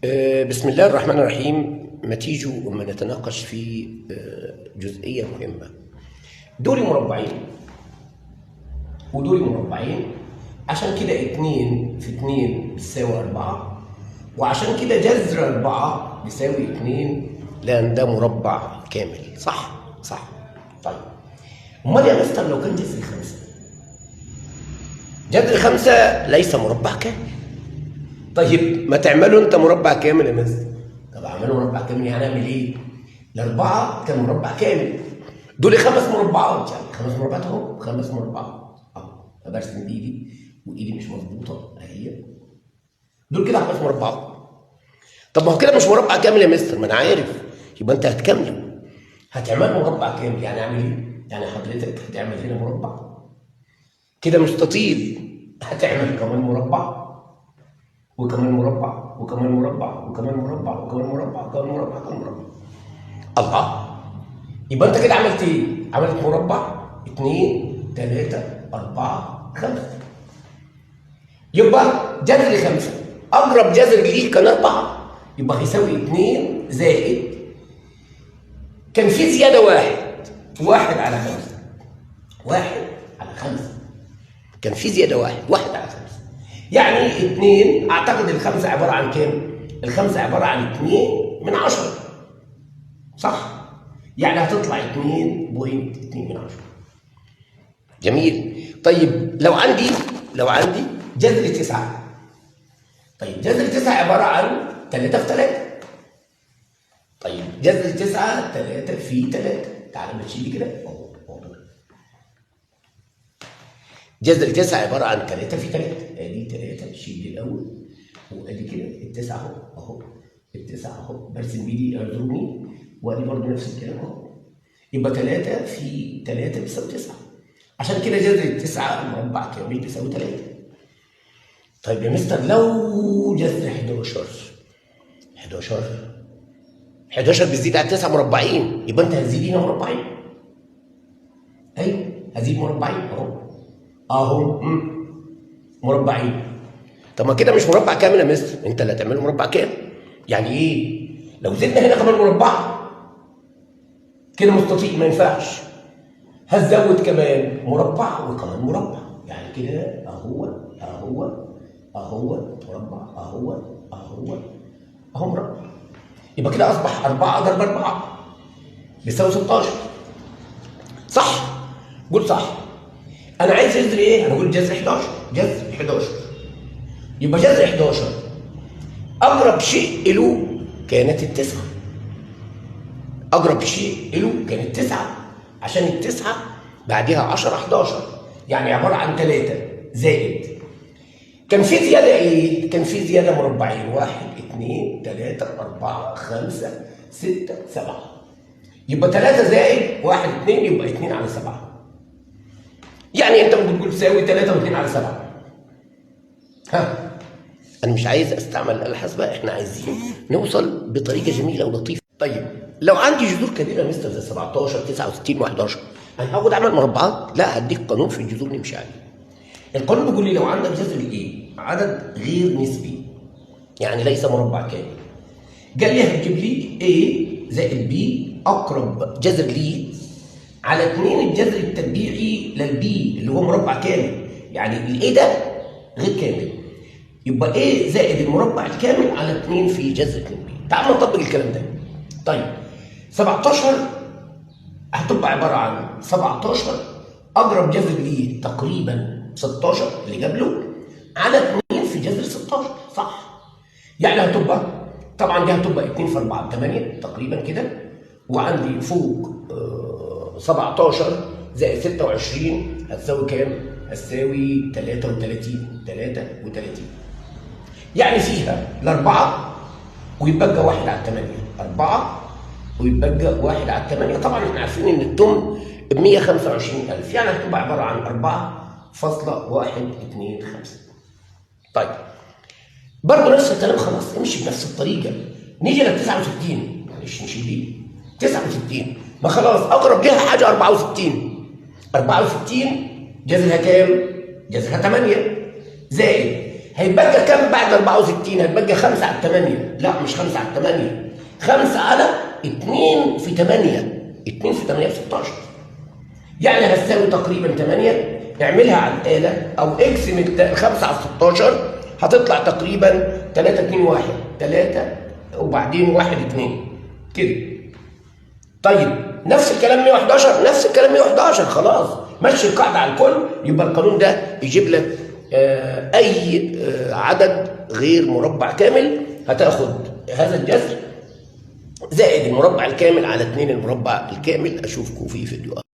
بسم الله الرحمن الرحيم. ما تيجوا وما نتناقش في جزئية مهمة. دول مربعين ودول مربعين، عشان كده 2 في 2 بتساوي 4، وعشان كده جذر 4 بيساوي 2 لأن ده مربع كامل. صح؟ صح. طيب أمال يا مستر لو كان جذر 5؟ جذر 5 ليس مربع كامل. طيب ما تعمله انت مربع كامل يا مستر. طب اعمله مربع كامل يعني اعمل ايه؟ الأربعة كان مربع كامل، دول 5 مربعات، يعني 5 مربعات اهو، 5 مربعات اهو، برسم بايدي وايدي مش مظبوطة اهي، دول كده 5 مربعات. طب ما هو كده مش مربع كامل يا مستر، ما انا عارف، يبقى انت هتكمله، هتعمله مربع كامل. يعني اعمل ايه؟ يعني حضرتك هتعمل هنا مربع كده مستطيل، هتعمل كمان مربع وكمان مربع وكمان مربع وكمان مربع وكمان مربع وكمان مربع وكمان مربع. الله، يبقى انت كده عملت ايه؟ عملت مربع 2 3 4 5. يبقى جذر 5 اقرب جذر ليه كان 4، يبقى هيساوي 2 زائد كان في زيادة 1 على 5، 1 على 5، كان في زيادة 1 على 5، يعني 2. اعتقد الخمسة عبارة عن كام؟ الخمسة عبارة عن 2 من 10، صح؟ يعني هتطلع 2.2 من 10. جميل. طيب لو عندي جذر 9، طيب جذر 9 عبارة عن 3 في 3. طيب جذر 9 3 في 3، تعالى ما تشيل كده اهو، جذر 9 عبارة عن 3 في 3، ادي 3 شيل دي الأول وادي كده التسعة اهو، اهو التسعة اهو، برسم بيدي اعذروني، وادي برضه نفس الكلام اهو، يبقى 3 في 3 بيساوي 9، عشان كده جذر 9 مربع كامل بيساوي 3. طيب يا مستر لو جذر 11، 11 بتزيد على 9 مربعين، يبقى أنت هتزيد هنا مربعين. أيوه هزيد مربعين اهو، اهو مربعين. طب ما كده مش مربع كامل يا مستر، انت اللي هتعمله مربع كامل. يعني ايه؟ لو زدنا هنا كمان مربع كده مستطيل ما ينفعش، هتزود كمان مربع وكمان مربع، يعني كده اهو اهو اهو مربع اهو اهو اهو مربع، يبقى كده اصبح 4 ضرب 4 بيساوي 16. صح؟ قول صح. أنا عايز جذر إيه؟ أنا بقول جذر 11، جذر 11. يبقى جذر 11 أقرب شيء له كانت التسعة. أقرب شيء له كانت 9، عشان التسعة بعديها 10 11، يعني عبارة عن 3 زائد كان في زيادة إيه؟ كان في زيادة مربعين، 1 2 3 4 5 6 7، يبقى 3 زائد 1 2 يبقى 2 على 7. يعني انت ممكن تقول تساوي 3 و2 على 7. ها، انا مش عايز استعمل الآلة الحاسبة، احنا عايزين نوصل بطريقة جميلة ولطيفة. طيب لو عندي جذور كبيرة يا مستر زي 17 69 و11، انا هاخد اعمل مربعات؟ لا، هديك قانون في الجذور نمشي عليه. القانون بيقول لي لو عندك جذر الايه؟ عدد غير نسبي، يعني ليس مربع كامل. قال لي هتجيب لي A زائد B اقرب جذر ليه على 2 الجذر التربيعي لل B اللي هو مربع كامل، يعني ال A ده غير كامل، يبقى A زائد المربع الكامل على 2 في جذر 2 B. تعال نطبق الكلام ده. طيب 17 هتبقى عبارة عن 17 اقرب جذر ليه تقريبا 16 اللي قبله على 2 في جذر 16، صح؟ يعني هتبقى طبعا دي هتبقى 2 في 4 8 تقريبا كده، وعندي فوق 17 زائد 26 هتساوي كام؟ هتساوي 33، 33. يعني فيها الأربعة ويتبقى 1 على 8، 4 ويتبقى 1 على 8. طبعا احنا عارفين إن التمن ب 125,000، يعني هتبقى عبارة عن 4.125. طيب برضه نفس الكلام، خلاص امشي بنفس الطريقة. نيجي لل 69، معلش نشيل دي 69، ما خلاص اقرب ليها حاجة 64، 64 جذرها كام؟ جذرها 8 زائد هيتبقى كام بعد 64؟ هيتبقى 5 على 8. لا مش 5 على 8، 5 على 2 في 8، 2 في 8 في 16، يعني هتساوي تقريبا 8. اعملها على الآلة أو اقسم 5 على 16 هتطلع تقريبا 3 2 1 3 وبعدين 1 2 كده. طيب نفس الكلام 111، نفس الكلام 111. خلاص مشي القاعدة على الكل، يبقى القانون ده يجيب لك أي عدد غير مربع كامل. هتاخد هذا الجذر زائد المربع الكامل على 2 المربع الكامل. أشوفكم في فيديو آخر.